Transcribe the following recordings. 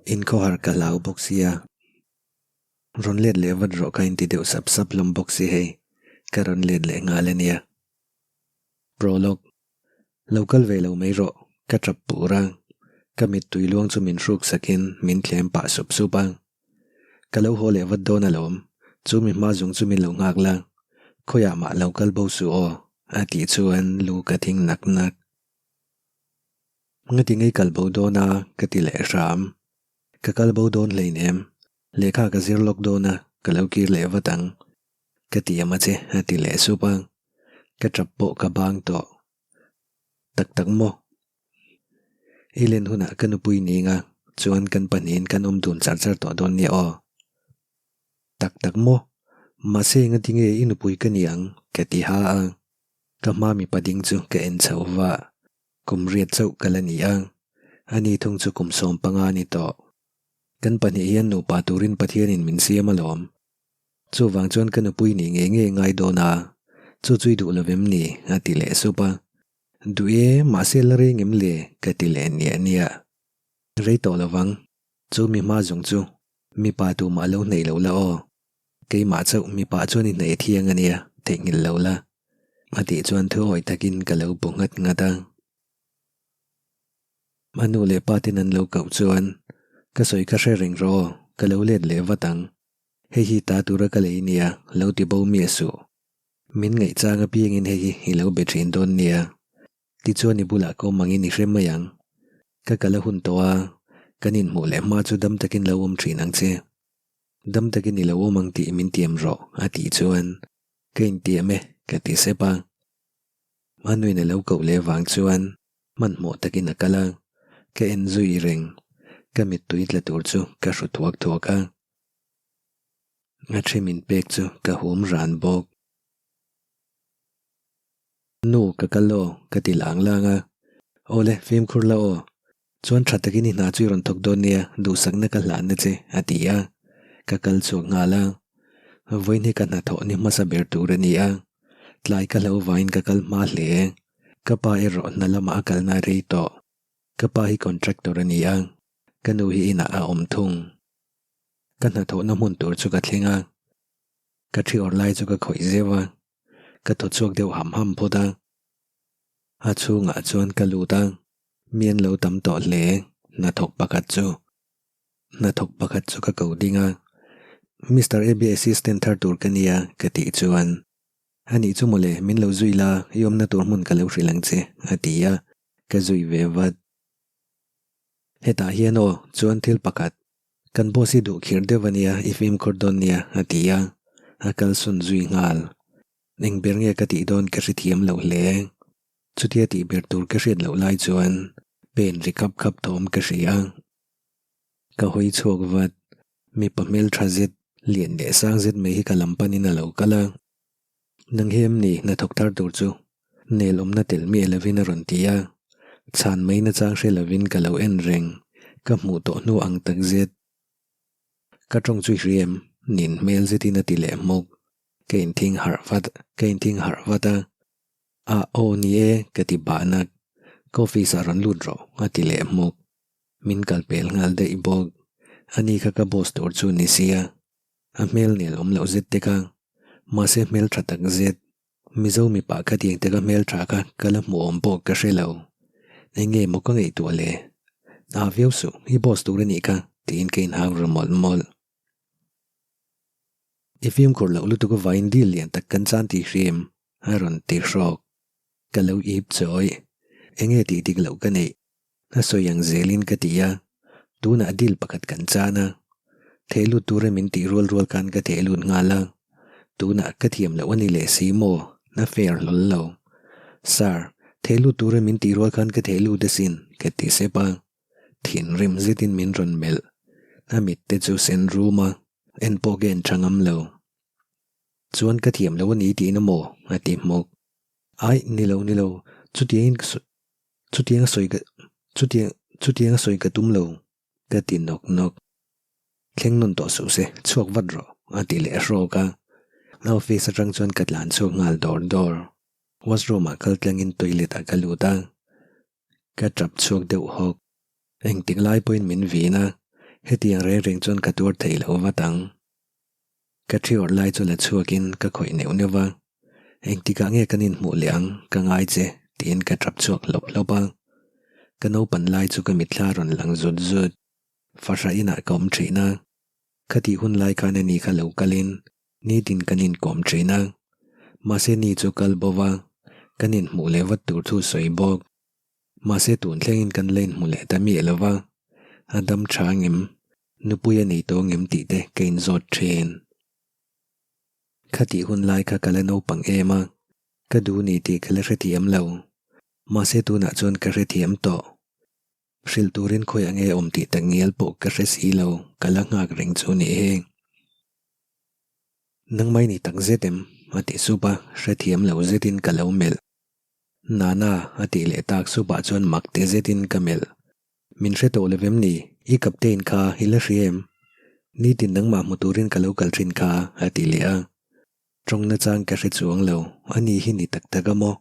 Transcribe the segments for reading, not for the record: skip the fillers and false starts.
Inkhawhar ka hlau bawk sia. Rawn let leh vat rawh ka inti deuh sap sap hlawm bawk si hei. Ka rawn let leh nghal a nia. Prologue. Lo kal ve lo mai rawh, ka tap pur a. Ka mittui luang chu min hruk sakin min thlem pah sup sup a. Ka lo haw leh vat dawn alawm, chu mi hma zung chu min lo nghak la. Khawiah mah lo kal bo suh aw, a tih chuan lu ka thing nak nak. Ngati ngei kal bo dawn a, ka ti leh hram. Ka kal bo dawn hleinem, lehkha ka zir lawk dawn a, ka lo kir leh vat ang. Ka ti am a che, a ti leh sup a. Ka tap pawh ka bang tawh. Tak tak maw? I len hunah ka nupui ning a, chuan kan pahnihin kan awm dun char char tawh dawn nia aw. Tak tak maw? Mahse engati nge i nupui ka ni ang? Ka ti ha a. Ka hma mipa ding chu ka en chho va. Kum riat chauh ka la ni a, ani thung chu kum 15 a ni tawh. Kan pahnih hian nupa turin Pathianin min siam alawm. Chuvang chuan ka nupui nih ngei ngei ngai dawn a, chu chu i duh lo vem ni? a ti leh sup a. Duh e, mahse la reng em le? ka ti leh niah niah. Rei tawh lo vang, chu mi hma zawng chu mipa tumah lo hneih lo la aw. Keimah chauh mipa chuan i hneih thiang a nia, theihnghilh lo la. A tih chuan thuawi takin ka lo bu nghat nghat a. A nu leh pa ten an lo koh chuan ka sawi kha hre reng rawh aw, ka lo let leh vat ang. Hei hi ta tura ka lei nia, lo ti bo miah suh. Min ngaihchang apiangin hei hi i lo be thin dawn nia. Tichuan i bulah ka awm angin i hre mai ang. Ka kal a hun tawh a, kan inhmuh leh hma chu dam takin lo awm thin ang che. Dam takin i lo awm ang tih min tiam rawh, a tih chuan ka intiam e, ka ti sep a. A nuin a lo koh leh vang chuan hmanhmawh takin a kal a, ka en zui reng. Ka mittui tla tur chu ka hru thuak thuak a. A thi min pek chu ka hum ran bawk. Nu, ka kal aw, ka ti lang lang a. Awle, fimkhur la aw. Chuan tha takin i hna chu i rawn thawk dawn nia, duhsakna ka hlan na che, a ti a. Ka kal chhuak nghal a. Vawiin hi ka hnathawh ni hmasa ber tur a ni a. Tlai ka hlo vangin ka kal hma hle. Ka pa erawh hna lamah a kalna a rei tawh. Ka pa hi contractor a ni a, ka nu hi inah a awm thung. Ka hnathawhna hmun tur chu ka thleng a, ka thi awrh lai chu ka khawih zeuh a, ka thaw chhuak deuh ham ham phawt a. A chhungah chuan ka lut a, mi an lo tam tawh hle, hnathawk pakhat chu hnathawk pakhat chu ka ko ding a, Mister AB assistant thar tur ka nia ka tih chuan Anih chu mawle min lo zui la, i awmna tur hmun ka lo hrilh ang che a ti a, ka zui ve vat. Hetah hian aw chuan thil pakhat kan boss hi duh khir deuh a nia i fimkhur dawn nia a ti a, a kalsawn zui nghal. Eng ber nge ka tih dawn ka hrethiam loh hle. Chutia tih ber tur ka hriat loh lai chuan pen ri khap khap thawm ka hria a. Ka hawi chhuak vat, mipa hmeltha zet, lian leh sang zet mai hi ka lam panin a lo kal a. Nang hi em ni hnathawk thar tur chu? Nel awmna tel miah lovin a rawn ti a, chhan mai nachang hre lovin ka lo en reng, ka hmuh tawh hnu ang tak zet. Ka tawng chu i hria em? Nin hmel zetin a ti leh hmawk. Ka inthing harh vat, ka inthing harh vat a. A aw ni e, ka ti bah nak. Ka office ah rawn lut rawh, a ti leh hmawk. Min kal pel nghal daih bawk. Ani kha ka boss tur chu ni sia. A hmel nel awm loh zet te kha. Mahse hmel tha tak zet. Mizo mipa kha tiang te ka hmel tha kha ka la hmuh awm pawh ka hre lo. Eng nge maw ka ngaihtuah le? A viau suh, i boss tur a nih kha, tiin ka inhau ru mawlh mawlh. I fimkhur loh lutuk avain dil lian tak kan chan tih hrim, a rawn ti hrawk. Ka lo ip chawi. Eng nge tih dik loh ka neih? A sawi ang zelin ka ti a, tunah dil pakhat kan chan a. Theh lut tura min tih rual rual khan ka theh lut nghal a. Tunah ka thiam loh a ni leh si maw? A fair hlawl lo. Sir, theh lut tura min tih rual khan ka theh lut asin, ka ti sep a. Thinrim zetin min rawn melh. A mit te chu sen rum a, en pawh ka en tha ngam lo. Chuan ka thiam lo a ni tihna maw? A ti hmawk. Aih, ni lo, ni lo, chutiangin ka sawi. Chutiang a sawi ka chutiang chutiang a sawi ka tum lo, ka ti nawk nawk. Thleng nawn tawh suh se, chhuak vat rawh, a ti leh hrawk a. A office atang chuan ka tlan chhuak nghal dawr dawr. Washroom ah kal tlangin toilet ah ka lut a, ka tap chhuak deuh hawk. Engtik lai pawhin min vin a, Hetiang reng reng chuan ka tuar thei lo vat ang. Ka thi awrh lai chu la chhuakin ka khawih neuh neuh va, Engtikah nge kan inhmuh leh ang, ka ngai che, tiin ka tap chhuak hlawp hlawp a. Ka naupan lai chu ka mitthla rawn lang zut zut. Fahrah inah ka awm thin a. Khatih hun lai khan ani kha lo kalin nitin kan inkawm thin a. Mahse ni chu kal bo va, kan inhmuh leh vat tur thu sawi bawk. Mahse tun thlengin kan la inhmu leh ta miah lo va, a dam tha ngem, nupui a nei tawh ngem tih te ka inzawt thin. Khatih hun lai kha ka la naupang em a, ka duh ni tih ka la hrethiam lo. Mahse tunah chuan ka hrethiam tawh. Hrilh turin khawiah nge awm tih tak ngial pawh ka hre si lo, ka la nghak reng chu ni hi. Nangmai ni tak zet em? a ti sup a, hrethiam lo zetin ka lo melh. Nana, a tih leh tak supah chuan mak te zetin ka melh. Min hre tawh lo em ni? I captain kha i la hria em? Nitin nangmah hmu turin ka lo kal thin kha, a ti leh a. Tawng nachang ka hre chuang lo, ani hi ni tak tak a maw?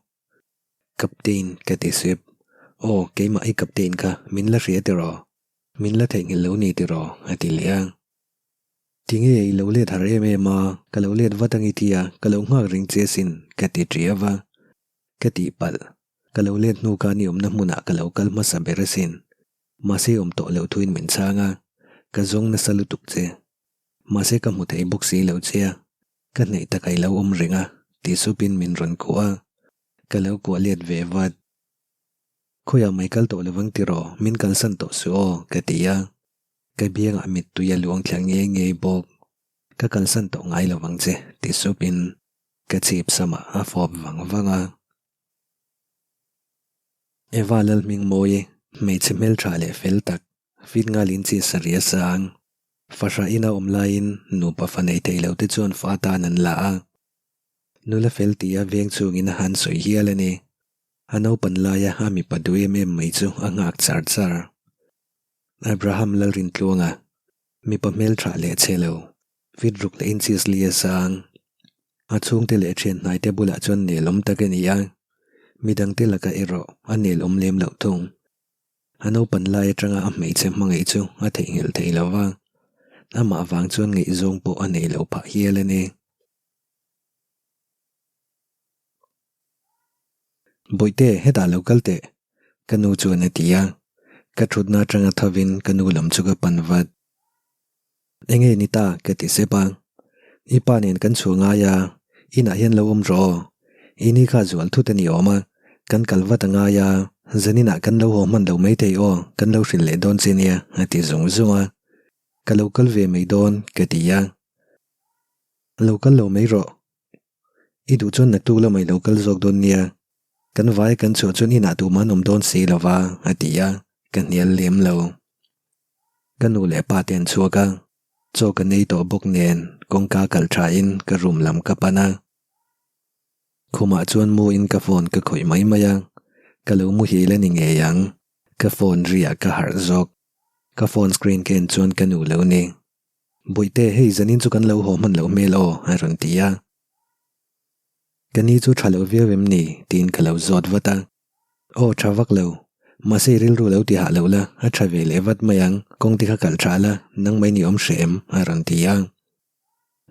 Captain, ka ti sep. Aw, keimah i captain kha min la hria tiraw? Min la theihnghilh lo ni tiraw? a ti leh a. Tinge i lo let har em em a, ka lo let vat ang i tia, ka lo nghak reng che asin, ka ti ṭiau a. Ka tih palh, ka lo let hnu khan i awmna hmunah ka lo kal hmasa ber asin. Mahse awm tawh loh thuin min chhang a, ka zawng nasa lutuk che. Mahse ka hmu thei bawk si lo che a, ka hnaih takah i lo awm reng a, ti supin min rawn kuah a. Ka lo kuah let ve vat. Khawiah mai kal tawh lovang tiraw, min kalsan tawh suh aw, ka ti a. Ka biangah mittui a luang thla ngei ngei bawk. Ka kalsan tawh ngai lovang che, ti supin ka chhip samah a fawp vang vang a. Eva Lalhmingmawi, hmeichhe hmeltha leh fel tak, Fit ngalin chi sarih a sang. Fahrah ina awm laiin nupa fa nei thei lo te chuan fa atan an la a. Nula fel tia veng chungin a han sawi hial a ni. A naupan laia a mipa duh em em mai chu a nghak char char. Abraham Lalrintluanga, mipa hmeltha leh chhe lo, fit ruk leh inches li a sang. A chhungte leh thian hnaite bulah chuan nelawm tak a ni a, midangte lakah erawh a nelawm lem loh thung. A naupan lai atanga a hmeichhe hmangaih chu a theihnghilh thei lo va, amah vang chuan ngaihzawng pawh a nei lo phah hial a ni. Bawihte, hetah lo kal teh, ka nu chuan a ti a. Ka thutna atanga thovin ka nu lam chu ka pan vat. Enge ni ta? ka ti sep a. I pa nen kan chhuah ngai a, inah hian lo awm rawh aw. I ni kha zual thut a ni awm a, kan kal vat a ngai a, zaninah kan lo haw hman lo maithei aw, kan lo hrilh leh dawn che nia, a ti zung zung a. Ka lo kal ve mai dawn, ka ti a. Lo kal lo mai rawh. I duh chuan naktuk lamah i lo kal zawk dawn nia, kan vai kan chhuah chuan inah tumah an awm dawn si lo va, a ti a, ka hnial lem lo. Ka nu leh pa te an chhuak a, chaw ka nei tawh bawk nen kawngka kal thain ka room lam ka pan a. Khumah chuan mu in ka phone ka khawih mai mai a, ka lo muhil a ni ngei ang, ka phone riah ka harh zawk. Ka phone screen ka en chuan ka nu lo ni. Bawihte, hei zanin chu kan lo haw hman loh hmel aw, a rawn ti a. Ka ni chu tha lo viau em ni? tiin ka lo zawt vat a. Aw, tha vak lo. Mahse i rilru lo ti hah lo la, a tha ve leh vat mai ang, kawng te kha kalh tha la, nang mai ni awm hreh em? a rawn ti a.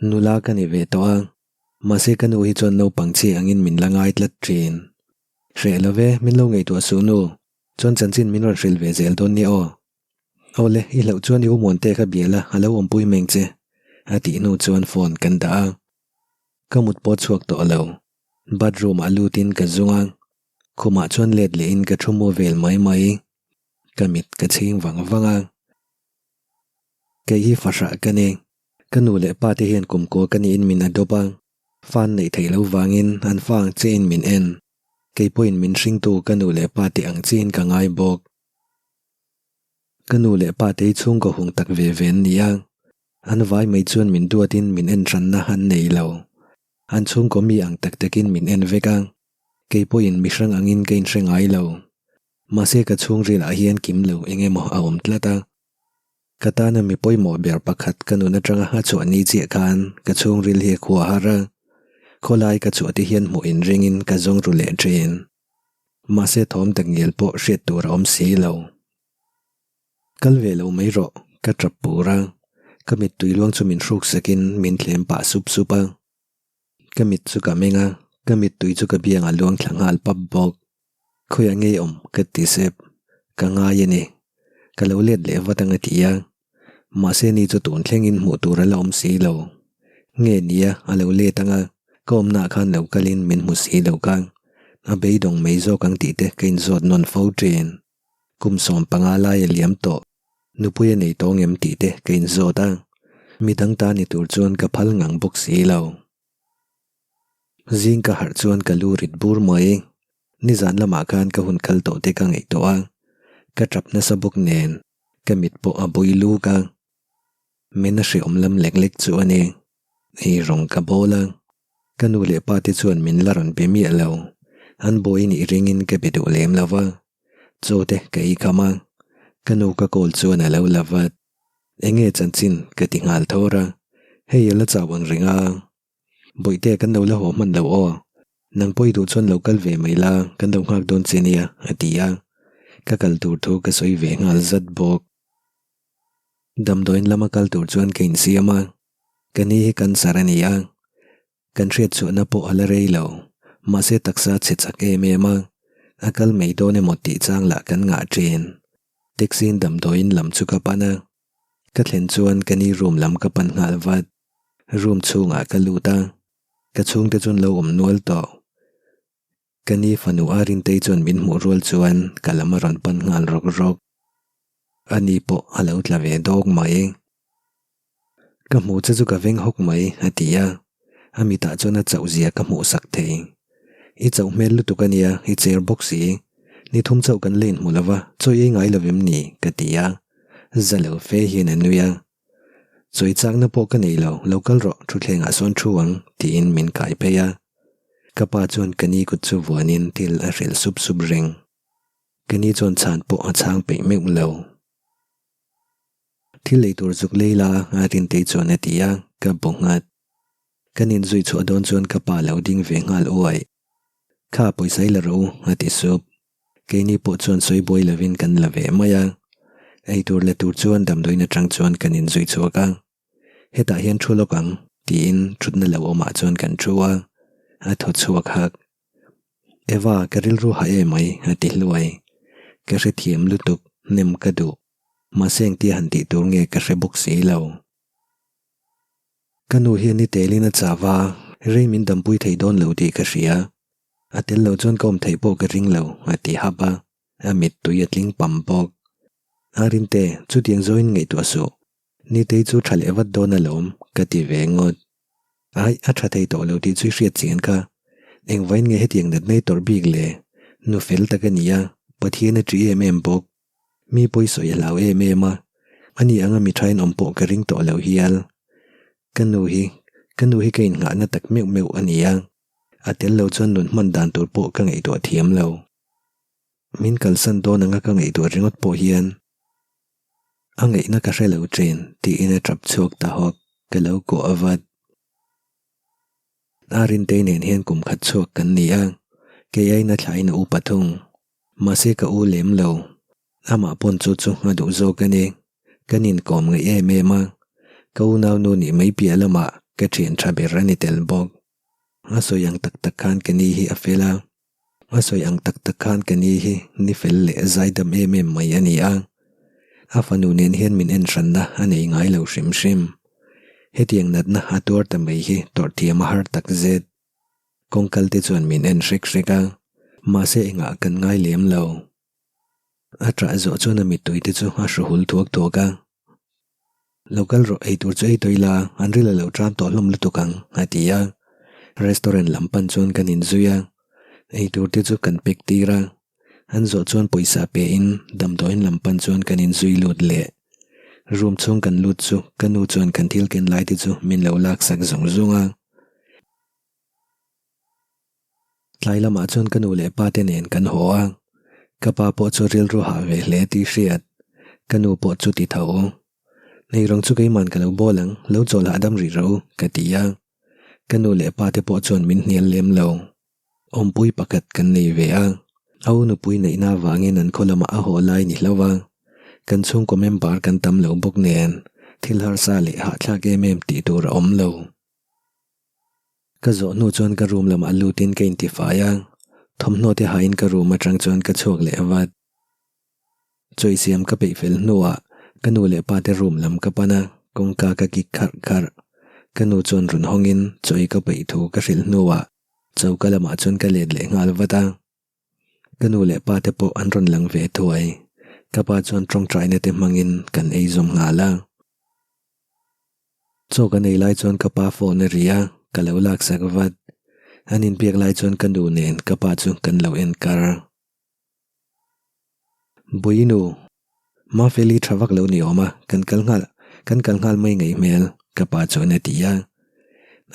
Nula ka ni ve tawh a, mahse ka nu hi chuan naupang chi angin min la ngai tlat thin. Hreh lo ve, min lo ngaihtuah suh nu, chuan chanchin min rawn hrilh ve zel dawn nia aw. Awle, i hlauh chuan i u Muante kha bia la, a lo awmpui meng che, a tih hnu chuan phone kan dah a. Ka mut pawh chhuak tawh lo. Bathroom ah lutin ka zung a, khumah chuan let lehin ka thu mu vel mai mai. Ka mit ka chhing vang vang a. Kei hi fahrah ka ni. Ka nu leh pa te hian kumkua ka niin min adopt a, fa an neih theih loh vangin an fa ang chiahin min en. Kei pawhin min hringtu ka nu leh pa te ang chiahin ka ngai bawk. Ka nu leh pa te hi chhungkaw hung tak ve ve an ni a, an vai mai chuan min duatin min en hranna an nei lo. An chhungkaw mi ang tak takin min en vek a, kei pawhin mi hrang angin ka inhre ngai lo. Mahse ka chhungrilah hian kim lo eng emaw a awm tlat a. Ka tana mi pawimawh ber pakhat ka nun atanga a chhuah ni chiah khan ka chhungril hi a khua har a, khawlai ka chhuah te hian hmuh inringin ka zawng ru leh thin. Mahse thawm tak ngial pawh hriat tur a awm si lo. Kal ve lo mai rawh, Ka tap pur a, ka mittui luang chu min hruk sakin min thlem pah sup sup a. Ka mit chu ka meng a, ka mittui chu ka biangah luang thla nghal pap bawk. Khawiah ngei awm ka ti sep, ka ngai a ni. Ka lo let leh vat ang a ti a, mahse ni chu tun thlengin hmuh tur a la awm si lo. Nge nia a lo let ang a, ka awmnaah khan lo kalin min hmu si lo ka, a beidawng mai zawk ang tih te ka inzawt nawn fo thin. Kum 15 lai a liam tawh, nupui a nei tawng em tih te ka inzawt a, midang ta ni tur chuan ka phal ngang bawk si lo. Zing ka harh chuan ka lu rit bur mai. Nizan lamah khan ka hun kal tawh te ka ngaihtuah a, ka tap nasa bawk nen ka mit pawh a bui luk a. Min a hreawm lam lek lek chu a ni. Ei rawng ka bawl a, ka nu leh pa te chuan min la rawn be miah lo. An buai nih ringin ka be duh lem lo va. Chaw te ka ei kham a, ka nu ka call chuan a lo la vat. Enge chanchin ka ti nghal thawr a, hei a la chau ang reng a. Bawihte kan lo la haw hman lo aw. Nang pawh i duh chuan lo kal ve mai la, kan lo nghak dawn che nia, a ti a. Ka kal tur thu ka sawi ve nghal zat bawk. Damdawiin lama kal tur chuan ka insiam a, ka ni hi cancer a ni a, kan hriat chhuahna pawh a la rei lo. Mahse taksa chhe chak em em a, a kal mai dawn emaw tih chang lah kan ngah thin. Taxi in damdawiin lam chu ka pan a, ka thlen chuan ka ni room lam ka pan nghal vat. Room chhungah ka lut a, ka chhungte chuan lo awm nual tawh. Ka ni fanu Arintei chuan min hmuh rual chuan ka lam a rawn pan nghal rawk rawk. A ni pawh a lo tla ve dawk mai. Ka hmuh che chu ka veng hawk mai, a ti a. A mitah chuan a chauh zia ka hmuh sak thei. I chauh hmel lutuk a nia, i cher bawk si. Ni thum chauh kan la inhmu lova, chaw i ei ngai lo em ni? ka ti a. Za lo fe hian a nui a. Chawi chakna pawh ka nei lo, lo kal rawh, thutthlengah sawn thu ang, tiin min kai phei a. Ka pa chuan ka ni kut chu vuanin thil a hrilh sup sup reng. Ka ni chuan chhan pawh a chhang peih meuh lo. Thil ei tur zuk lei la, a Rintei chuan a ti a, ka bu nghat. Kan inzui chhuah dawn chuan ka pa lo ding ve nghal uaih. Kha pawisa i la rawh u, a ti sup. Keini pawh chuan sawi buai lovin kan la ve mai a, ei tur la tur chuan damdawiin atang chuan kan inzui chhuak a, hetah hian thu lawk ang tiin thutna lo awmah chuan kan thu a, a thaw chhuak hak. Eva, ka rilru ha em mai a ti hluai. Ka hrethiam lutuk, nem ka duh. Mahse engtia han tih tur nge ka hre bawk si lo. Ka nu hian ni telin a chau a, rei min dampui thei dawn lo tih ka hria. A tel lo chuan ka awm theih pawh ka ring lo, a ti hap a, a mittui a tling pam bawk. Arinte, chutiang zawin ngaihtuah suh. Nitei chu tha leh vat dawn alawm, ka ti ve ngawt. Aih, a tha thei tawh lo tih chu i hriat chian kha. Engvain nge hetiang natna i tawrh bik le? Nu fel tak a ni a, Pathian a ṭi em em bawk. Mi pawi sawi a hlau em em a, ani anga mi thain awm pawh ka ring tawh lo hial. Ka nu hi, ka nu hi ka innghahna tak meuh meuh a ni a, a tel lo chuan nun hman dan tur pawh ka ngaihtuah thiam lo. Min kalsan dawn anga ka ngaihtuah ringawt pawh hian a ngaihna ka hre lo thin tiin a tap chhuak ta hawk, ka lo kuah vat. Arintei nen hian kum khat chhuak kan ni a, kei aina thlain a upa thung. Mahse ka u lem lo. Amah pawn chu chu a duh zawk a ni. Kan inkawm ngaih em em a. Ka unau nu nih mai piah lamah ka thian tha ber a ni tel bawk. A sawi ang tak tak khan ka ni hi a fel a. A sawi ang tak tak khan ka ni hi ni fel leh zaidam em em mai a ni a. A fanu nen hian min en hranna a nei ngai lo hrim hrim. Hetiang natna a tuar ta mai hi tawrh thiam a har tak zet. Kawngkal te chuan min en hrek hrek a, mahse engah kan ngai lem lo. A ṭah zawh chuan a mittui te chu a hru hul thuak thuak a. Lo kal rawh, eitur chu ei tawh ila, an ril a lo ṭam tawh hlawm lutuk ang, a ti a. Restaurant lam pan chuan kan inzui a, eitur te chu kan pack tir a. An zawh chuan pawisa pe in damdawiin lam pan chuan kan inzui lut leh. Room chhung kan lut chu ka nu chuan kan thil ken lai te chu min lo laksak zung zung a. Tlai lamah chuan ka nu leh pa te nen kan haw a, ka pa pawh chu rilru hah ve hle tih hriat, ka nu pawh chu ti tho. Eirawng chu keiman ka lo bawl ang, lo chawl hahdam rih rawh u, ka ti a. Ka nu leh pa te pawh chuan min hnial lem lo. Awmpui pakhat kan nei ve a, a u nupui neihna avangin an khaw lamah a haw lai ni hlauh a. Kan chhungkaw member kan tam lo bawk nen thil harsa leh hahthlak em em tih tur a awm lo. Ka zawh hnu chuan ka room lamah lutin ka intifai a, thawmhnaw te hain ka room atang chuan ka chhuak leh vat. Chawi siam ka peih fel hnuah ka nu leh pa te room lam ka pan a, kawngka ka kik kharh kharh. Ka nu chuan rawn hawngin chawi ka peih thu ka hrilh hnuah choka lamah chuan ka let leh nghal vat a. Ka nu leh pa te pawh an rawn lang ve thuai. Ka pa chuan tawngtaina te hmangin kan ei zawm nghal a. Chaw kan ei lai chuan ka pa phone a ri a, ka lo laksak vat. An inbiak lai chuan ka nu nen ka pa chu kan lo en kar. Buinu, Mafeli tha vak lo ni awm a, kan kal nghal, kan kal nghal mai ngaih hmel, ka pa chuan a ti a.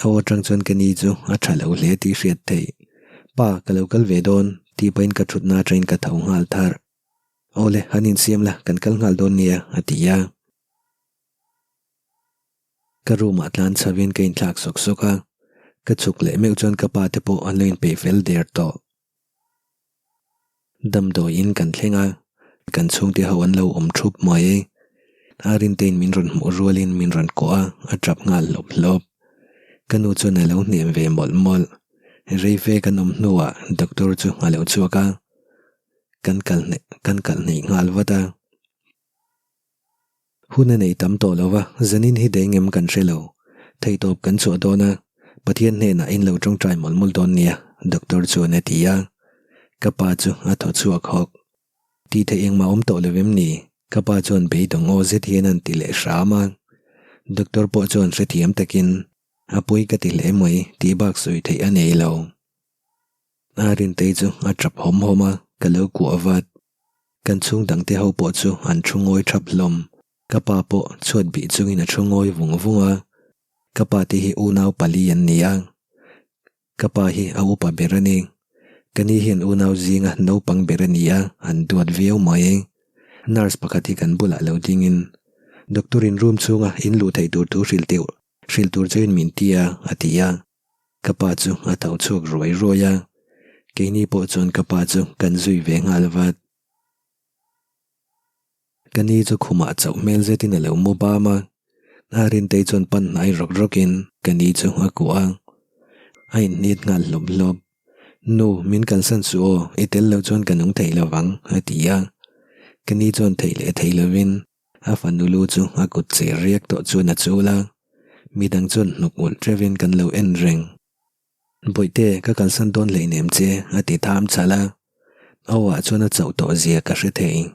A aw atang chuan ka ni chu a tha lo hle tih hriat theih. Pa, ka lo kal ve dawn, tih pahin ka thutna atangin ka tho nghal tharh. Awle, han insiam la, kan kal nghal dawn nia, a ti a. Ka room ah tlan chho in ka inthlak sawk sawk a, ka chhuk leh meuh chuan ka pa te pawh an lo inpeih fel der tawh. Damdawiin kan thleng a, kan chhungte ho an lo awm thup mai. A rintein min rawn hmuh rualin min rawn kawh a, a tap nghal hlawp hlawp. Ka nu chuan a lo hnem ve mawlh mawlh. Rei fe kan awm hnuah doctor chu a lo chhuak a, kan kal hne kan kal hneih nghal vat a. Hun a nei tam tawh lo va, zanin hi deng em kan hre lo. Theihtawp kan chhuah dawn a, Pathian hnenah in lo tawngtai mawlh mawlh dawn nia, Doctor chuan a ti a. Ka pa chu a thaw chhuak hawk. Tih theih engmah awm tawh lo em ni? Ka pa chuan beidawng aw zet hian a'n ti leh hram a. Doctor pawh chuan hrethiam takin, A pawi ka ti hle mai, tih bak sawi theih a nei lo. A Rintei chu a tap hawm hawm a, ka lo kuah vat. Kan chhung dangte ho pawh chu an thu ngawi thap hlawm. Ka pa pawh chhuat bih chungin a thu ngawi vung vung a. Ka pa te hi unau pali an ni a. Ka pa hi a upa ber a ni. Ka ni hian unau zinga naupang ber a ni a, an duat viau mai. Nurse pakhat hi kan bulah lo dingin, Doctor in room chhunga in luh theih tur thu hrilh teuh, hrilh tur chuin min ti a, a ti a. Ka pa chu a tho chhuak ruai ruai a, keini pawh chuan ka pa chu kan zui ve nghal vat. Ka ni chu khumah chauh hmel zetin a lo mu bam a, a Rintei chuan pan hnai rawk rawkin ka ni chu a kuah a, a inhnit nghal hlawp hlawp. Nu, min kalsan suh aw, i tel lo chuan ka nung thei lovang, a ti a. Ka ni chuan theih leh thei lovin A fanu lu chu a kut che riak tawh chuan a chul a, midang chuan hnuk ulh teuhin kan lo en reng. Bawihte, ka kalsan dawn hleinem che, a ti tham chhalh a. A awah chuan a chauh tawh zia ka hre thei.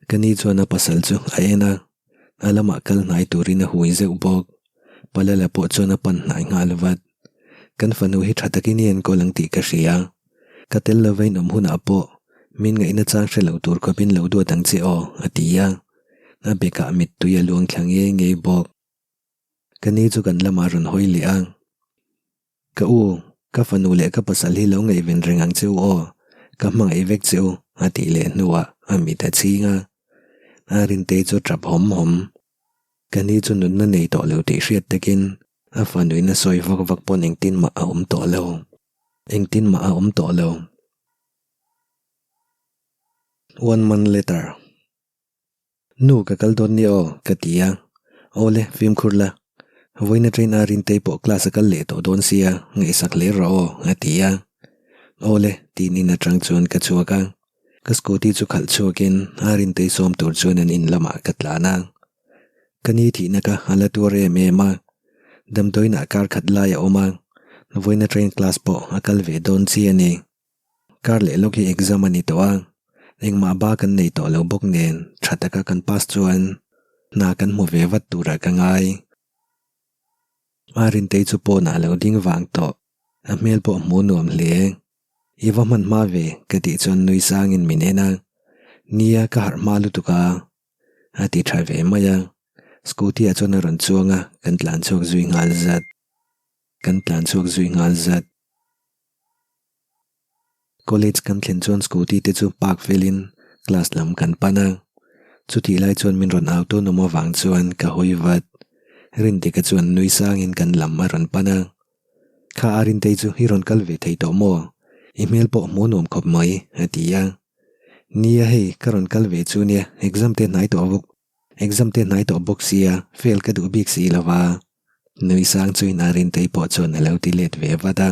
Ka ni chuan a pasal chu a en a, a lamah kal hnai turin a hui zeuh bawk. Palala pawh chuan a pan hnai nghal vat. Kan fanu hi tha takin i enkawl ang tih ka hria. Ka tel lova in awm hunah pawh min ngaihna chang hre lo tur khawpin lo duat ang che aw, a ti a. A bekah mittui a luang thla ngei ngei bawk. Ka ni chu kan lamah a rawn hawi leh a. Ka u, ka fanu leh ka pasal hi lo ngaihven reng ang che u aw, ka hmangaih vek che u, a tih leh hnuah a mit a chhing a. A Rintei chu a tap hawm hawm. Ka ni chu nunna nei tawh lo tih hriat takin a fanuin a sawi vak vak pawn engtin mah a awm tawh lo. Engtin mah a awm tawh lo. One month later. Nu ka kal dawn nia aw, ka ti a. Awle, fimkhur la. Vawiin aṭain a Rintei pawh class a kal leh tawh dawn sia, ngaihsak hle rawh aw, a ti a. Awle, tiin in aṭang chuan ka chhuak a. Ka scooty chu khalh chhuakin a Rintei sawm tur chuan an in lamah ka tlan a. Ka ni thihna ka a la tuar em em a, damdawiinah kar khat lai a awm a, vawiina train class pawh a kal ve dawn chi a ni. Kar leh lawk hi exam a ni tawh a, engmah ba kan nei tawh lo bawk nen tha taka kan pass chuan hna kan hmu ve vat turah ka ngai. A Rintei chu pawnah a lo ding vang tawh, a hmel pawh hmuh nuam hle. I va hman hma ve ka tih chuan nui sangin min en a, nia ka harh hma lutuk a. A ti tha ve mai a, scooty ah chuan a rawn chuang a, kan tlan chhuak zui nghal zat. Kan tlan chhuak zui nghal zat. College kan thlen chuan scooty te chu park felin class lam kan pan a, chutih lai chuan min rawn au tun awm avang chuan ka hawi vat. Rindika chuan nui sangin kan lam a rawn pan a, Kha a Rintei chu i rawn kal ve thei tawh maw? I hmel pawh hmuh nuam khawp mai, a ti a. Nia hei, ka rawn kal ve chu nia, exam te hnai tawh bawk, exam te hnai tawh bawk sia, fail ka duh bik si lo va. Nui sang chuin Arintei pawh chuan a lo ti let ve vat a.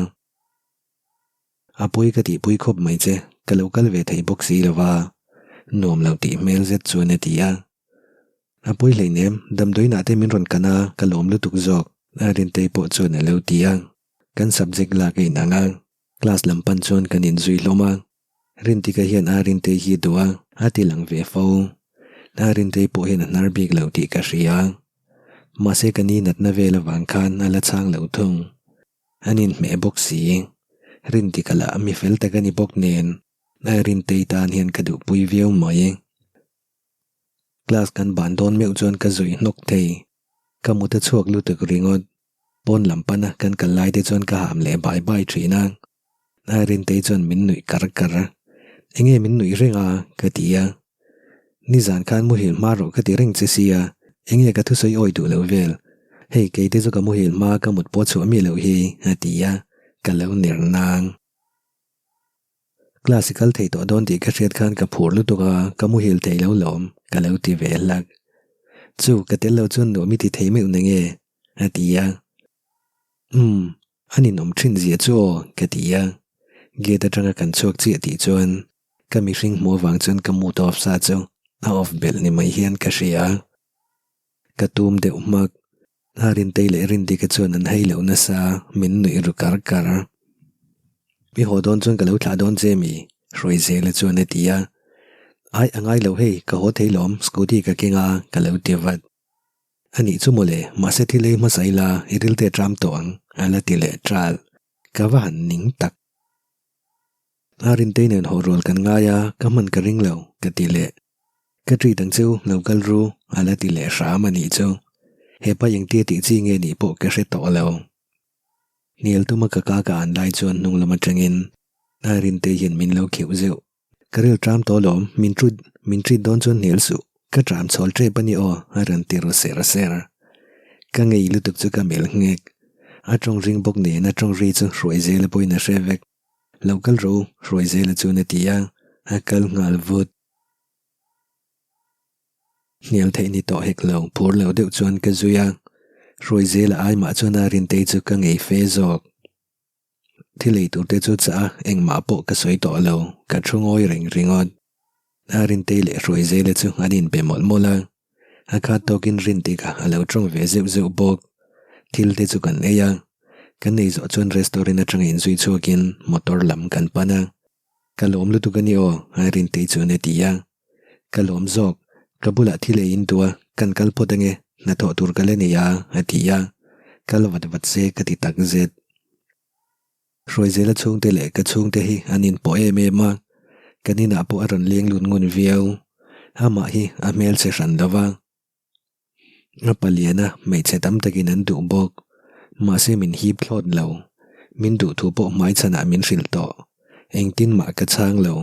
A pawi ka tihpui khawp mai che, ka lo kal ve thei bawk si lo va, nuam lo tih hmel zet chuan a ti a. A pawi hleinem, damdawiinah te min rawn kan a, ka lawm lutuk zawk, Arintei pawh chuan a lo ti a. Kan subject lak a inang a, class lam pan chuan kan inzui hlawm a. Rintika hian Arintei hi duh a, a ti lang ve fo. Arintei pawh hian a hnar bik lo tih ka hria. Mahse ka ni natna vel avang khan a la chhang lo thung. An inhmeh bawk si. Rintika lah mi fel tak a ni bawk nen, Arintei tan hian ka duhpui viau mai. Class kan ban dawn meuh chuan ka zui hnawk thei. Ka mut a chhuak lutuk ringawt. Pawn lam pana kan kal lai te chuan ka ham leh bai bai thin a. Arintei chuan min nuih kar kar a. Enge min nuih reng a? ka ti a. Nizan khan muhil hma rawh ka ti reng che sia, enge ka thusawi awi duh loh vel. Hei kei te chu ka muhil hma ka mut pawh chhuah miah loh hi a ti a, ka lo ner nang. Class i kal thei tawh dawn tih ka hriat khan ka phur lutuk a, ka muhil thei lo lawm, ka lo ti ve hlak. Chu, ka tel lo chuan nuam i ti thei meuh na nge? a ti a. Umm, a ninawm thin zia chu aw, ka ti a. Gate atanga kan chhuak chiah tih chuan ka mihring hmuh avang chuan ka mood off sa chu a off belh ni mai hian ka hria. Ka tum deuh hmak. A Rintei leh Rindika chuan an hei loh nasa, min nuih ru kar kar. I haw dawn chuan ka lo thlah dawn che mi? Hruaizela chuan a ti a. Ai, a ngai lo hei, ka haw thei lawm, scooty ka keng a, ka lo ti vat. A nih chu mawle, mahse thil ei hmasa ila, i rilte a ṭam tawh ang, a la ti leh ṭal. Ka va han ning tak. A Rintei nen haw rual kan ngai a, ka hman ka ring lo, ka ti leh. Ka treat ang chu, lo kal ru, a la ti leh hram a nih chu. Hepa engtia tih chi nge nih pawh ka hre tawh lo. Hnial tuma ka ka ka an lai chuan hnung lam atangin a Rintei hian min lo kheuh zeuh. Ka ril tram tawh lawm, min treat min treat dawn chuan hnial suh. Ka tram chhawl tep a ni aw, a rawn ti ru ser ser. Ka ngei lutuk chu ka melh nghek. A tawng ring bawk nen a tawng ri chu Hruaizela pawhin a hre vek. Lo kal ro, Hruaizela chuan a ti a, a kal nghal vut. Hnial theih ni tawh hek lo, phur lo deuh chuan ka zui a. Hruaizela ai mah chuan a Rintei chu ka ngei fe zawk. Thil ei tur te chu chah a, engmah pawh ka sawi tawh lo, ka thu ngawi reng ringawt. A Rintei leh Hruaizela chu an inbe mawlh mawlh a, a khat tawkin Rintika a lo tawng ve zeuh zeuh bawk. Thil te chu kan ei a, kan ei zawh chuan restaurant atanga inzui chhuakin motor lam kan pan a. Ka lawm lutuk a ni aw, a Rintei chuan a ti a. Ka lawm zawk, ka bulah thil ei in duh a, kan kal phawt ange, hnathawh tur ka la nei a, a ti a. Kal vat vat se ka ti tak zet. Hruaizela chhungte leh ka chhungte hi an inpawh em em a, kan inah pawh a rawn leng lut ngun viau. Amah hi a hmelchhe hran lo va. A paliana hmeichhe tam takin an duh bawk. Mahse min hip thlawt lo. Min duh thu pawh hmaichhanah min hrilh tawh. Engtin mah ka chhang lo.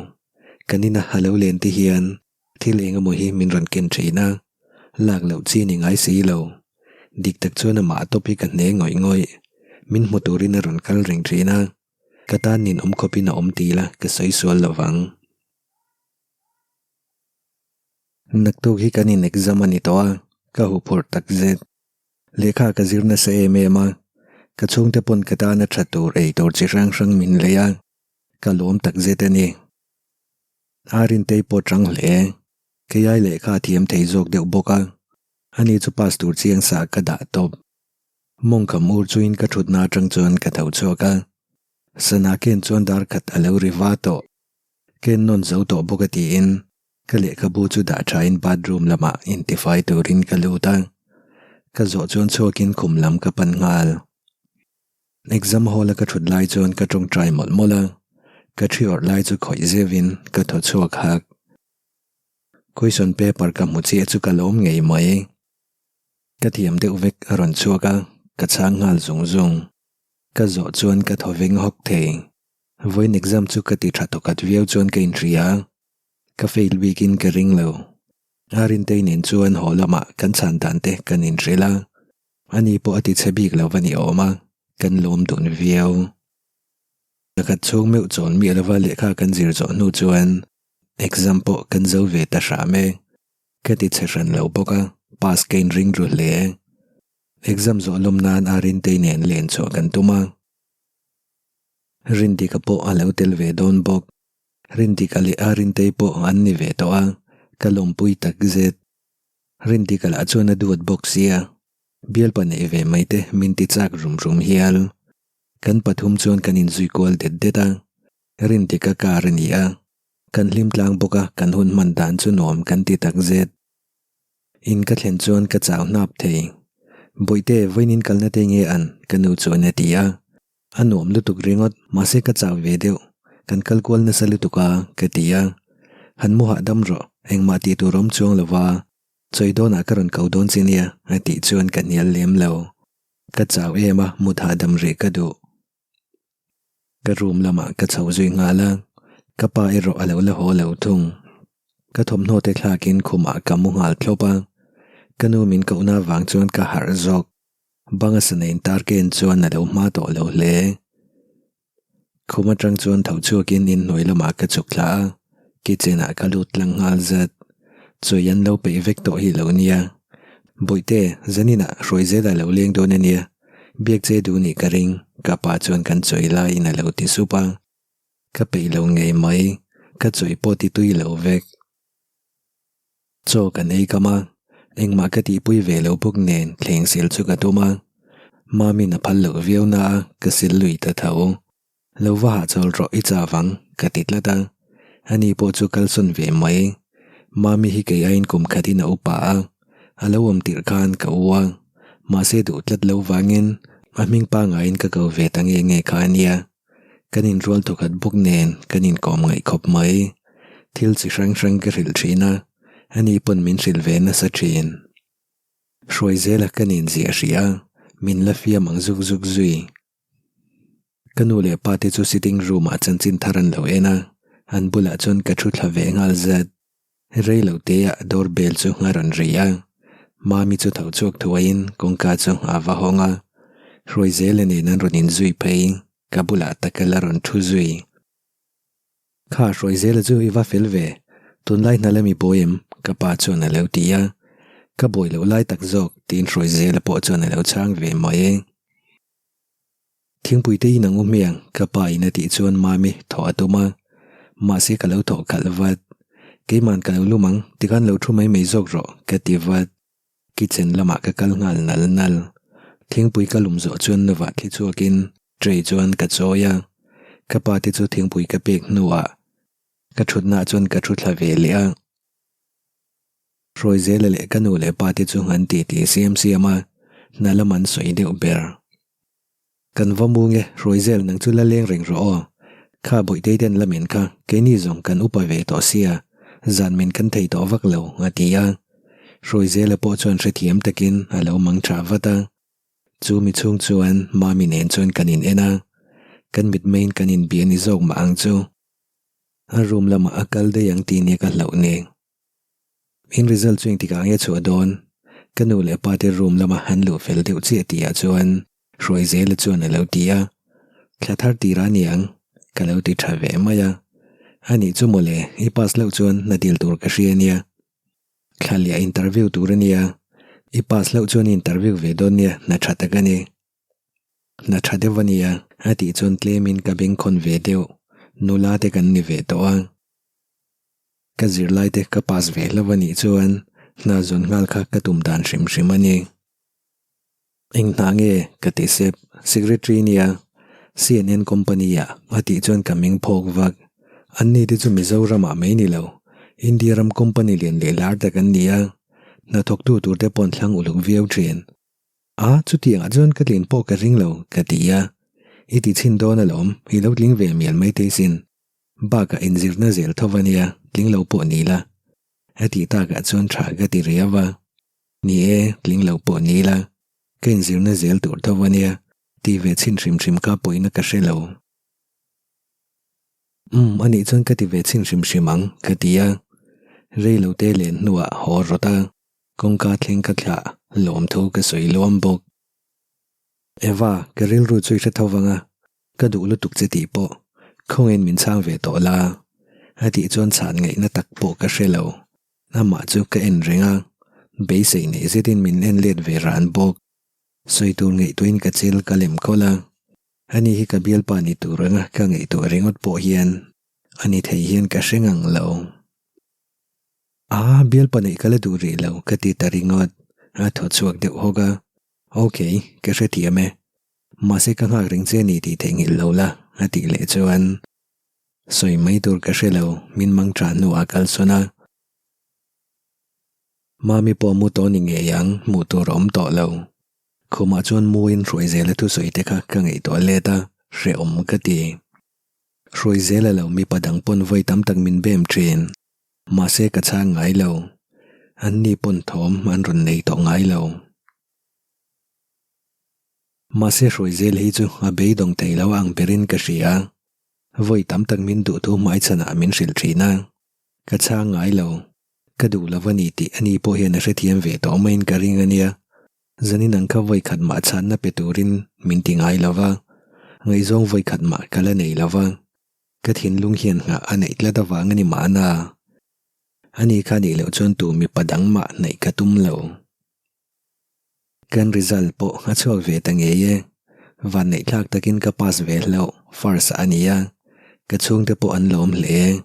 Kan ina a lo len te hian thil eng emaw hi min rawn ken thin a, lak loh chi ni ngai si lo. Dik tak chuan amah tawp hi ka hne ngawih ngawih. Min hmu turin a rawn kal reng thin a, ka tan nin awm khawpin a awm ti ila ka sawi sual lo vang. Naktuk hi kan in exam a ni tawh a, ka huphurh tak zet. Lehkha ka zir nasa em em a, ka chhungte pawn ka tana tha tur ei tur chi hrang hrang min lei a, ka lawm tak zet a ni. A Rintei pawh chang hle. Keiai lehkha a thiam thei zawk deuh bawk a, ani chu pass tur chiang sa ka dah tawp. Mawngkham ur chuin ka thutna atang chuan ka tho chhuak a, sana ken chuan dar khat a lo ri va tawh. Ken nawn zo tawh bawk a tiin ka lehkhabu chu dah thain bathroom lamah intifai turin ka lut a, ka zawh chuan chhuakin khum lam ka pan nghal. Exam hall a ka thut lai chuan ka tawngtai mawlh mawlh a, ka thi awrh lai chu khawih zeuhin ka thaw chhuak hak. Question paper ka hmu chiah chu ka lawm ngei mai. Ka thiam deuh vek a rawn chhuak a, ka chhang nghal zung zung. Ka zawh chuan ka thaw veng hawk thei. Vawiin exam chu ka ti tha tawkhat viau chuan ka inhria a, ka fail bikin ka ring lo. Arintei nen chuan haw lamah kan chhan dan te kan inhrilh a. Ani pawh a ti chhe bik lo va ni awm a, kan lawm dun viau. Pakhat chhung meuh chawn miah lova lehkha kan zir zawh hnu chuan Exam pawh kan zo ve ta hram e. Ka ti chhe hran lo bawk a, pass ka inring ru hle. Exam zawh lawm nan Arintei nen len chhuah kan tum a. Rindika pawh a lo tel ve dawn bawk. Rindika leh Arintei pawh an ni ve tawh a, ka lawmpui tak zet. Rindika lah chuan a duat bawk sia, bialpa neih ve mai te min ti chak rum rum hial. Kan pathum chuan kan inzui kual det det a, Rindika car a ni a, kan hlim tlang bawk a kan hun hman dan chu nuam kan ti tak zet. In ka thlen chuan ka chau hnap thei. Bawihte, vawiin kalna te nge an? ka nu chuan a ti a. A nuam lutuk ringawt, mahse ka chau ve deuh. Kan kal kual nasa lutuk a, ka ti a. Han mu hahdam rawh, engmah tih tur awm chuang lo va, chawi dawnah ka rawn ko dawn che nia, a tih chuan ka hnial lem lo. Ka chau em a, mut hahdam rih ka duh. Ka room lamah ka chho zui nghal a, ka pa erawh a lo la haw lo thung. Ka thawmhnaw te thlakin khumah ka mu nghal thlawp a, ka nu min kohna avang chuan ka harh zawk. Banga sana intar ka en chuan a lo hma tawh lo hle. Khum atang chuan tho chhuakin inhnuai lamah ka chhuk thla a, kitchen ah ka lut tlang nghal zat. Chawi an lo peih vek tawh hi lo nia. Bawihte, zaninah hruai zel a lo leng dawn a nia. Biak che duh nih ka ring, ka pa chuan kan chawi laiin a lo ti sup a. Ka peih lo ngei mai, ka chawi pawh ti tui lo vek. Chaw kan ei kam a, engmah ka tihpui ve lo bawk nen thleng sil chu ka tum a, Mami'n a phal loh viau na a, ka sil lui ta tho. Lo va hahchawl rawh i chau ang, ka ti tlat a, ani pawh chu kalsawn ve mai. Mami hi kei aiin kum khatin a upa a, a lo awm tirh khan ka u a, mahse duh tlat lo vangin a hming pangaiin ka ko ve ta nge nge kha a nia. Kan inrual thawkhat bawk nen kan inkawm ngaih khawp mai. Thil chi hrang hrang ka hrilh thin a, ani pawn min hrilh ve nasa thin. Hruai zela kan inziah hrih a, min la fiam ang zuk zuk zui. Ka nu leh pa te chu sitting room ah chanchin thar an lo en a, an bulah chuan ka thu thla ve nghal zat. Rei lo te ah door bell chu a rawn ri a, Mami chu tho chhuak thuaiin kawngka chu a va hawng a, Hruaizela nen an rawn inzui phei, ka bulah taka la rawn thu zui. Kha Hruaizela chu i va fel ve, tunlai hna lami buai em? ka pa chuan a lo ti a, ka buai loh lai tak zawk tiin Hruaizela pawh chuan a lo chhang ve mai e. Thingpui te in ang u hmiang ka pa in a tih chuan Mami thawh a tum a, mahse ka lo thawh khalh vat. Keiman ka lo lum ang, tikhan lo thu mai mai zawk rawh ka ti vat. Kitchen lamah ka kal nghal nal nal. Thingpui ka lum zawh chuan nuvah thli chhuakin tray chuan ka chawi a, ka pa te chu thingpui ka pek hnuah ka thutnaah chuan ka thu thla ve leh a. Hruaizela leh ka nu leh pa te chu an titi siam siam a, hna lam an sawi deuh ber. Kan va mu nge, Hruaizel nang chu la leng reng rawh aw. Kha Bawihtei ten la men kha, keini zawng kan upa ve tawh sia, zan men kan thei tawh vak lo, a ti a. Hruaizela pawh chuan hrethiam takin a lo mang tha vat a. Chu mi chhung chuan Mami nen chuan kan in en a, kan mitmeiin kan inbia ni zawk mah ang chu. A room lamah a kal daih ang tih nia ka hlauh ni. In result chu engtikah nge chhuah dawn? Ka nu leh pa te room lama an luh fel deuh chiah tihah chuan Hruaizela chuan a lo ti a, Thla thar tir a niang, ka lo ti tha ve mai a. Anih chu mawle, i pass loh chuan hna dil tur ka hria nia. Thla liah interview tur a nia, i pass loh chuan i interview ve dawn nia, hna tha tak a ni. Hna tha deuh a nia, a tih chuan tlemin ka bengkhawn ve deuh, nula te kan ni ve tawh a. Ka zirlai te ka pass ve hlauh a nih chuan hna zawn nghal kha ka tum dan hrim hrim a ni. Eng hna nge ka ti sep, secretary nia CNN company ah a tih chuan ka meng phawk vak. An ni te chu Mizoram ah mai ni lo, India ram company lian leh lar tak an ni a, hnathawktu tur te pawh an thlang uluk viau thin. A, chutiangah chuan ka tlin pawh ka ring lo ka ti a, i ti chhin dawn alawm, i lo tling ve mial maithei sin. Bakah inzirna zel tho va nia, tling lo pawh ni la. A tih takah chuan tha ka ti riau a. Ni e, tling lo pawh ni la, ka inzirna zel tur tho va nia, tih ve chhin hrim hrim kha pawina ka hre lo. Umm, anih chuan ka ti ve chhin hrim hrim ang, ka ti a. Rei lo te len hnuah haw rawt a, kawngka thleng ka thlah, lawmthu ka sawi luam bawk. Eva, ka rilru chu i hre tho vang a, Ka duh lutuk che tih pawh khawngin min chhang ve tawh la. A tih chuan chhan ngaihna tak pawh ka hre lo. Amah chu ka en reng a, beisei nei zetin min en let ve ran bawk. Sawi tur ngaihtuahin ka chil ka lem kawlh a, ani hi ka bialpa ni tur anga ka ngaihtuah ringawt pawh hian a ni thei hian ka hre ngang lo. Aa, bialpa neih ka la duh rih lo ka ti ta ringawt, a thaw chhuak deuh hawk a. Ok, ka hrethiam e. Mahse ka nghak reng che ni tih theihnghilh lo la, a tih leh chuan sawi mai tur ka hre lo, min mang tha hnuah a kalsawn a. Mami pawh mu tawh ni ngei ang, hmuh tur a awm tawh lo. Khumah chuan muin Hruaizela thusawi te kha ka ngaihtuah let a, hrehawm ka ti. Hruaizela lo mipa dang pawn vawi tam tak min bem thin. Mahse ka chhang ngai lo. An ni pawn thawm an rawn nei tawh ngai lo. Mahse Hruaizela hi chu a beidawng thei lo ang berin ka hria. Vawi tam tak min duh thu hmaichhanah min hrilh thin a, ka chhang ngai lo. Ka duh lo a ni tih ani pawh hian a hrethiam ve tawh maiin ka ring a nia. Zanin ang kha vawi khat mah chhanna pe turin min ti ngai lo va, ngaihzawng vawi khat mah ka la nei lo va, ka thinlung hian nghah a neih tlat avang a ni mahna. Ani kha nih loh chuan tu mipa dang mah hnaih ka tum lo. Kan result pawh a chhuak ve ta ngei e. Vanneih thlak takin ka pass ve hlauh, first a ni a, ka chhungte pawh an lawm hle.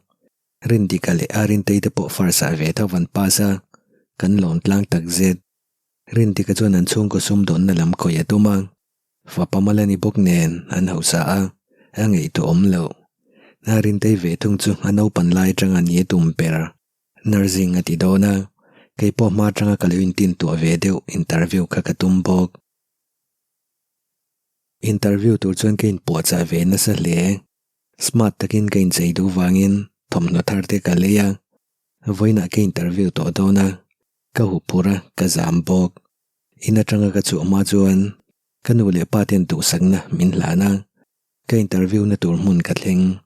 Rindika leh Arintei te pawh first ah ve tho an pass a, kan lawm tlang tak zet. Rindika chuan an chhungkaw sumdawnna lam khawih a tum a, fapa mal a ni bawk nen an hausa a, a ngaihtuah awm loh. Arintei ve thung chu a naupan lai atanga ni a tum ber, nursing a ti dawn a, kei pawh hma atanga ka lo intintuah ve deuh interview kha ka tum bawk. Interview tur chuan ka inpuahchah ve nasa hle. Smart takin ka inchei duh vangin thawmhnaw thar te ka lei a, vawiinah ka interview tawh dawn a, ka hup phur a, ka zam bawk. In atanga ka chhuah hma chuan ka nu leh pa ten duhsakna min hlan a, ka interview na tur hmun ka thleng.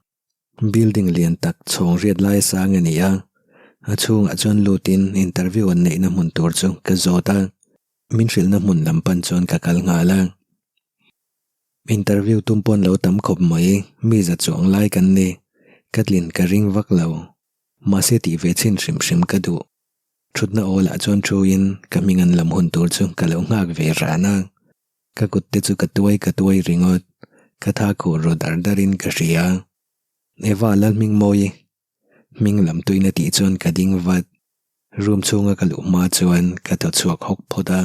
Building lian tak chhawng riat lai sang a ni a, a chhungah chuan lutin interview an neihna hmun tur chu ka zawt a, min hrilhna hmun lam pan chuan ka kal nghal a. Interview tum pawn lo tam khawp mai, mi za chuang lai kan ni. Ka tlin ka ring vak lo. Mahse tih ve chhin hrim hrim ka duh. Thutna awl ah chuan thu in ka hming an lam hun tur chu ka lo nghak ve ran a. Ka kut te chu ka tuai ka tuai ringawt. Ka tha khur ru dar dar in ka hria. Eva Lalhmingmawi hming lam tuina tih chuan ka ding vat. Room chhunga ka luh hma chuan ka thaw chhuak hawk phawt a.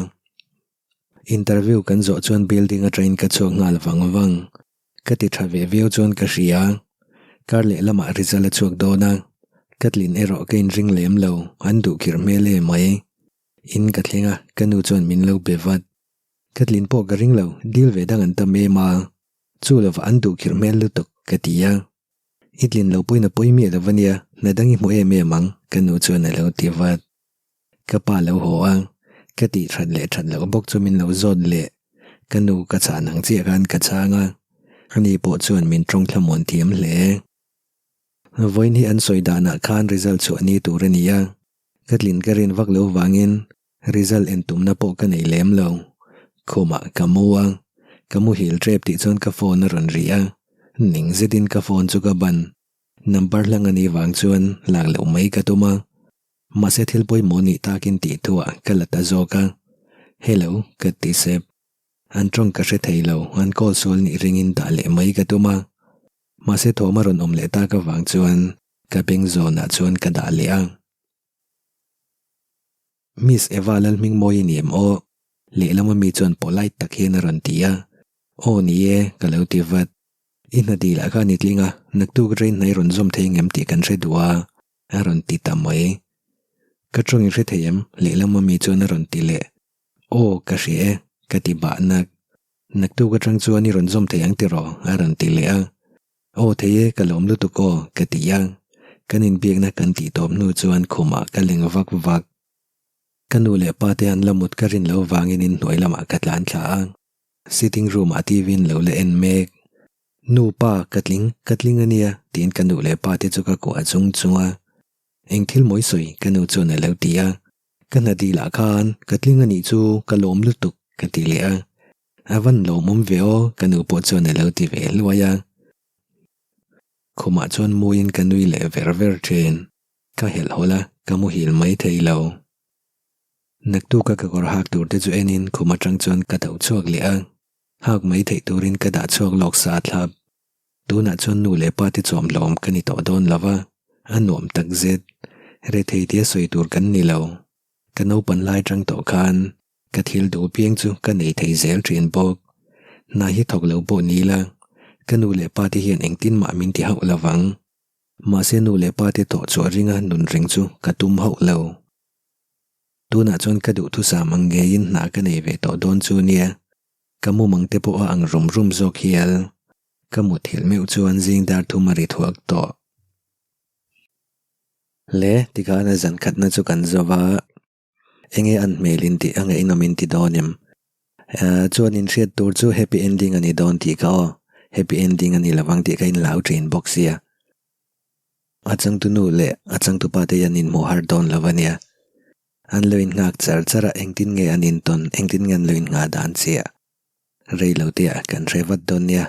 Interview kan zawh chuan building atangin ka chhuak nghal vang vang. Ka ti tha ve viau chuan ka hria. Kar leh lamah result a chhuak dawn a, ka tlin erawh ka inring lem lo, an duh khirh hmel em mai. In ka thleng a, ka nu chuan min lo be vat. Ka tlin pawh ka ring lo, deal ve dang an tam em a, chu lovah an duh khirh hmel lutuk, ka ti a. I tlin lo pawhin a pawi miah lo ania, hna dang i hmu em em ang, ka nu chuan a lo ti vat. Ka pa lo haw a, ka tih that leh that loh bawk chu min lo zawt leh. Ka nu ka chhan ang chiah khan ka chhang a, ani pawh chuan min tawng thlamuan thiam hle. Vawiin hi an sawi danah khan result chhuah ni tur a ni a, ka tlin ka rin vak lo vangin result en tumna pawh ka nei lem lo. Khumah ka mu a, ka muhil tep tih chuan ka phone a rawn ri a, ning zetin ka phone chu ka ban. Number hlang a nih vang chuan lak loh mai ka tum a. Mahse thil pawimawh nih takin tih thuah ka la ta zawk a, Hello, ka ti sep. An tawng ka hre thei lo, an call sual nih ringin dah leh mai ka tum a. Mahse thawm a rawn awm leh tak avang chuan ka beng zawnah chuan ka dah leh a. Miss Eva Lalhmingmawi i ni em aw? Lehlam ami chuan polite tak hian a rawn ti a. Aw ni e, ka lo ti vat. I hna dil ah khan i tling a, naktuk rain hna i rawn zawm thei ngem tih kan hre duh a. A rawn ti ta mai. Ka tawng i hre thei em? Lehlam ami chuan a rawn ti leh. Aw, ka hria e, ka ti bah nak. Naktuk atang chuan i rawn zawm thei ang tiraw? A rawn ti leh a. Aw thei e, ka lawm lutuk aw, ka ti a. Kan inbiakna kan tih tawp hnu chuan khumah ka leng vak vak. Ka nu leh pa te an la mut ka rin loh vangin inhnuai lamah ka tlan thla a. Sitting room ah TV in lo la en mek. Nu pa, ka tling, ka tling a nia, tiin ka nu leh pa te chu ka kuah chung chung a. Eng thil mawi sawi, ka nu chuan a lo ti a. Ka hna dil ah khan ka tling a nih chu ka lawm lutuk, ka ti leh a. A van lawmawm ve aw, ka nu pawh chuan a lo ti ve hluai a. Khumah chuan muiin ka nui leh ver ver thin. Ka helh hawlh a, ka muhil mai thei lo. Naktuka ka kawr hak tur te chu enin khum atang chuan ka tho chhuak leh a, hak mai theih turin ka dah chhuak lawk sa thlap. Tunah chuan nu leh pa te chawm hlawm ka ni tawh dawn lo va, a nuam tak zet. Rethei tia sawi tur kan ni lo. Ka naupan lai tang tawh khan ka thil duh piang chu ka nei thei zel thin bawk. Hna hi thawk lo pawh ni la, ka nu leh pa te hian engtin mah min ti hauh lo vang. Mahse nu leh pa te tawh chhuah ringa nun reng chu ka tum hauh lo. Tunah chuan ka duhthusam ang ngeiin hna ka nei ve tawh dawn chu nia. Ka mumang te pawh a ang rum rum zawk hial. Ka muthilh meuh chuan zing dar thum a ri thuak tawh. Le, tikhan a zan khatna chu kan zo va. Enge an hmel in tih a ngaihnawm in ti dawn em? Chuan in hriat tur chu happy ending a ni dawn tih kha aw. Happy ending a ni lovang tih kha in hlau thin bawk sia. A changtu nu leh a changtu pa te hian inhmuh har dawn lo a nia. An lo innghak char char a, engtin nge an intawn, engtin nge an lo innghah dan chiah. Rei lo te ah kan hre vat dawn nia.